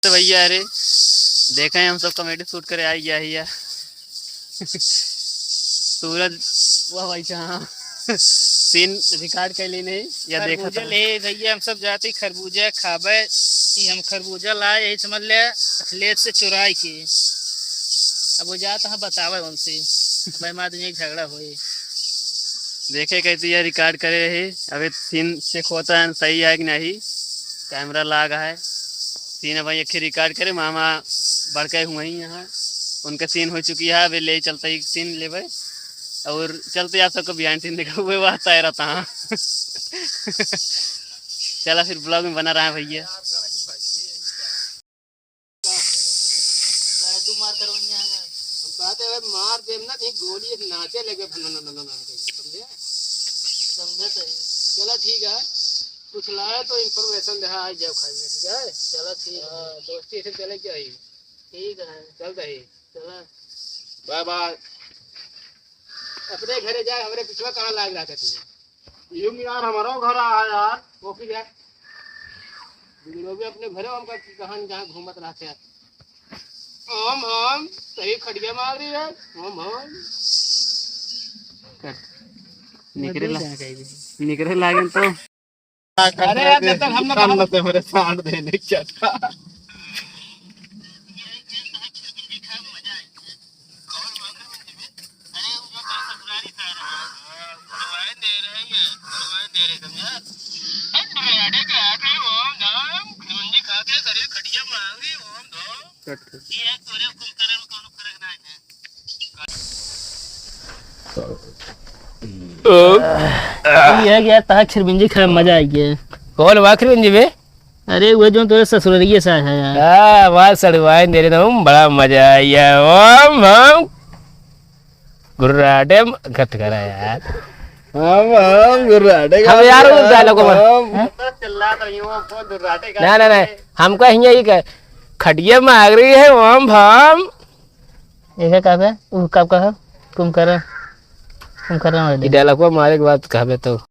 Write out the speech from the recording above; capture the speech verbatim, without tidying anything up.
भैया, अरे, देखे हम सब comedy shoot करे आई गया हिया। सूरज, वाह भाई साहब, scene record कर लेने या देखा खरबूजा था? ले भैया, हम सब जाते खरबूजा खाबे। ई हम खरबूजा लाए, यही समझ ले, अखिलेश से चुराई के। अब वो जात है बतावे उनसे, भाई माँ दुनिया के झगड़ा होए। देखे कहती है record करे रही, अभी scene check होता है सही है कि नहीं, camera लाग है। Scene अब एक record करे, मामा बड़के हुए ही यहाँ, उनका scene हो चुकी है, अभी ले चलते ही scene लेबे और चलते आप सबको behind scene दिखावे, वह तय रहता हाँ। चला फिर vlog में बना रहा है भैया। काहे तू मार करवनिया है? हम कहते हैं, मार देब ना, कहीं गोली एक नाचे लगे, फन-, न-, न-, न-, न-, समझे? समझे तो ही। चला ठीक है, कुछ लाए तो information दे, हाँ, आ जाओ खाई में, ठीक है? चला ठीक है। हाँ, दोस्ती से चले क्या ही? ठीक है। चल दही। चला। Bye bye। अपने घरे जाए, हमरे पिछवा कहाँ लाग रहा था तू? यूं यार, हमारो घर आ यार। वो की यार? बिगड़ो भी अपने घरे, हमका की कहानी जहाँ घूमत रहते हैं। हम, हम, सही खटिया मार रही है। हम, हम। निकरे ला-, निकरे लागेन तो। अरे यार, जब तक हम ना हम ना ते हमरे सांड देने चटा। ई है कि यार, तहा खिरबिंजी खाए में मजा आई गया। कौन बा खिरबिंजी बे? अरे, वो जो तोरे ससुररिये से आया है यार। हाँ, वाह, सड़वाइन दे रहे थे, हम बड़ा मजा आया। हम, हम गुर्राटे म-, कट करा यार। हम, हम गुर्राटे हम का यार, वो हम, dialogue में। हम। हैं? ना, ना, ना, हमको हियाँ ही कह, खटिया मांग रही है, हम, हम। ये क्या कहबे? वो कब कहा? कुंभकर्ण, कुंभकर्ण वाले। ये dialogue मारे के बाद कहबे तो।